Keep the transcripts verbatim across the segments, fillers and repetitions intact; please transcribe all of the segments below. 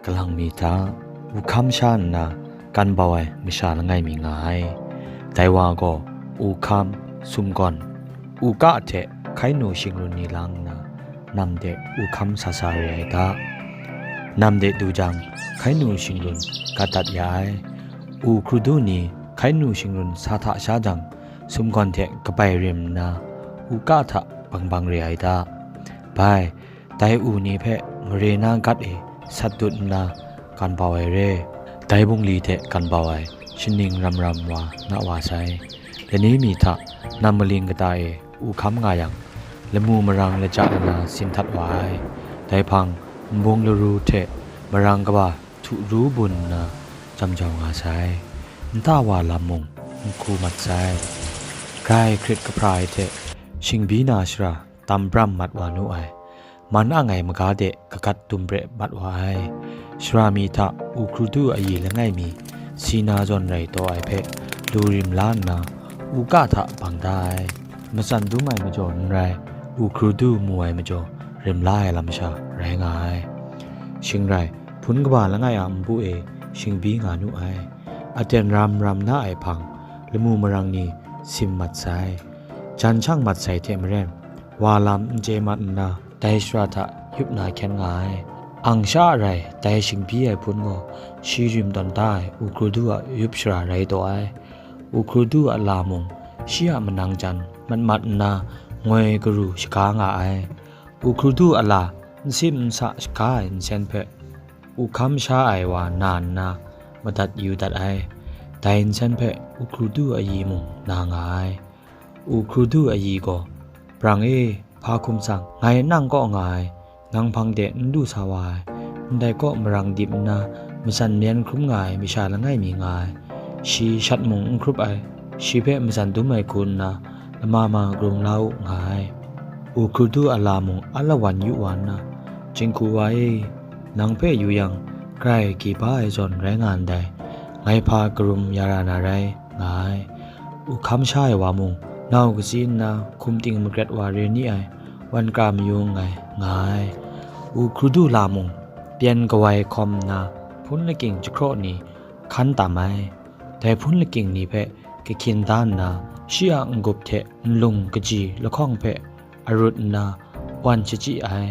Kalang mi hta, u hkam sha nna kan bau ai masha langai mi nga ai. Dai wa gaw u hkam, sumgawn, u ka hte hkai nu shingrun ni lang nna, nam de u hkam sa sa re ai ga. Nam de du jang, hkai nu shingrun gat dat ya ai. U hkrudu ni hkai nu shingrun sa hta sha jang, sumgawn hte kabai rim nna, u ka hta bang bang re ai ga. Bai, dai u ni hpe mare na gat e sat dut nna kan bau ai re. Dai bungli hte kan bau ai shaning ram ram wa nga wa sai. Lani mi hta nam maling kata e u hkam nga yang, lamu marang laja nna sin htat wa ai. Dai hpang, nbung laru hte marang kaba htu ru bun nna jam jau nga sai. Nta wa lam mung n hku mat sai. Grai hkrit kahpra ai hte shingbyi na shara tam bram mat wa nu ai. Man ang ai maga de kagat dum pre mat wa ai. Shara mi hta u hkrudu ayi langai mi, si na zawn rai taw ai hpe lu rim la nna, u ka hta bang da ai. Matsan dum ai majaw n rai, u hkrudu mu ai majaw rim la ai lam sha rai nga ai. Shing rai, hpun kaba langai a npu e shingbyi nga nu ai. Aten ram ram na ai hpang, lamu marang ni sim mat sai. Jan shang mat sai hte maren, wa lam n chye mat nna, dai shara hta yup na hkyen nga ai. Ang sha a rai, dai shingbyi ai hpun gaw, shi rim tawn da ai u hkrudu a yup shara rai taw ai. U hkrudu a la mung, shi a manang jan mat mat nna, ngoi karu shaga nga ai. U hkrudu a la nsim nsa shaga ai nsen hpe, u hkam sha ai wa na nna, madat yu dat ai. Dai nsen hpe u hkrudu ayi mung na nga ai. U hkrudu ayi gaw, "Brang e, hpa hkum tsang, ngai nang kaw nga ai, nang hpang de n lu sa wa ai, ndai kaw marang dip nna, matsan myen hkrum nga ai masha langai mi nga ai. Shi shat mung n hkrup ai, shi hpe matsan dum ai hku nna, lama ma grung la u," nga ai. U hkrudu a la mung a lawan yu wa nna, "Jinghku wa e, nang hpe yu yang, grai gyi ba ai zawn rai nga ndai, ngai hpa karum ya ra na rai," nga ai. U hkam sha ai wa mung, nau katsi nna hkum ting magret wa re ni ai, wan kra mayu nngai, nga ai. U hkrudu la mung, pyen kawai hkawm nna, hpun lakying jahkraw ni hkan tam ai. Dai hpun lakying ni hpe kahkyin da nna, shi a n-gup hte nlung kaji lahkawng hpe arut nna, wan shachyi ai.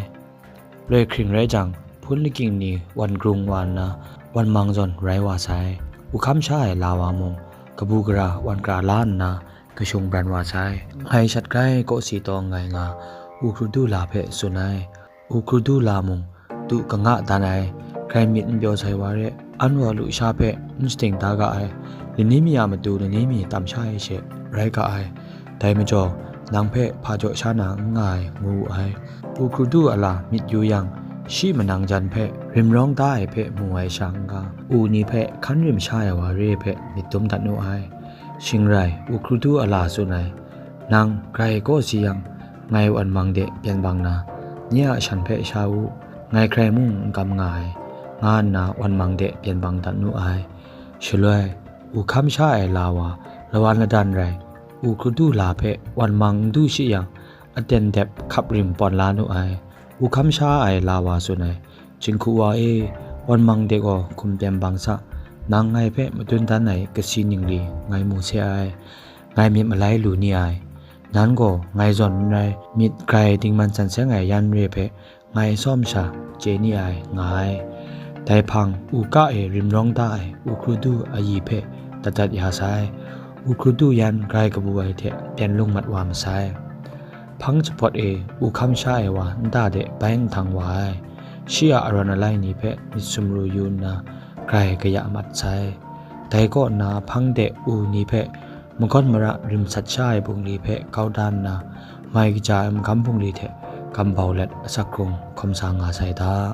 Loi hkring rai jang, hpun lakying ni wan grung wa nna, wan mang zawn rai wa sai. U hkam sha ai la wa mung, kabu gara wan kra la nna, kashung bran wa sai. Ngai shat grai kawsi taw nngai nga, u hkrudu la hpe tsun ai. U hkrudu la mung, du kanga dan ai. Grai myit n pyaw sai wa re, an wa lusha hpe n shating da ga ai. Lani mi a matu lani mi tam sha ai she, rai ga ai. Dai majaw, nang hpe hpa jaw sha na n nga ai, ngu wu ai. U hkrudu a la myit yu yang, shi manang jan hpe rim rawng da ai hpe mu ai sha n-ga, u ni hpe hkan rim sha ai wa re hpe myit dum dat nu ai. Shing rai, u hkrudu a la tsun ai, "Nang grai kawsi yang, ngai wan mang de byen bang na, nye a shan hpe sha u, ngai hkrai mung n kam nga ai," nga nna wan mang de byen bang dat nu ai. Shaloi, u hkam sha ai la wa, lawan ladan rai, u hkrudu la hpe wan mang n du shi yang, aten dep hkap rim pawn la nu ai. U hkam sha ai la wa tsun ai, "Jinghku wa e, wan mang de gaw hkum byen bang sa, nang ngai hpe madun dan ai kasi ningli ngai mu se ai, ngai myit malai lu ni ai. Nan gaw ngai zawn n rai, myit grai dingman san seng ai yan re hpe ngai sawm sha chye ni ai," nga ai. Dai hpang, u ka e rim rawng da ai u hkrudu ayi hpe dat dat ya sai. U hkrudu yan grai kabu ai hte byen lung mat wa masai. Hpang jahpawt e u hkam sha ai wa nta de bai nhtang wa ai. Shi a arawn alai ni hpe myit sumru yu nna, grai kaya mat sai. Dai kaw na hpang de u ni hpe magawn mara rim sat sha ai bungli hpe kau da nna, mai kaja ai magam bungli hte gam bau let asak hkrung hkawm sa nga sai da.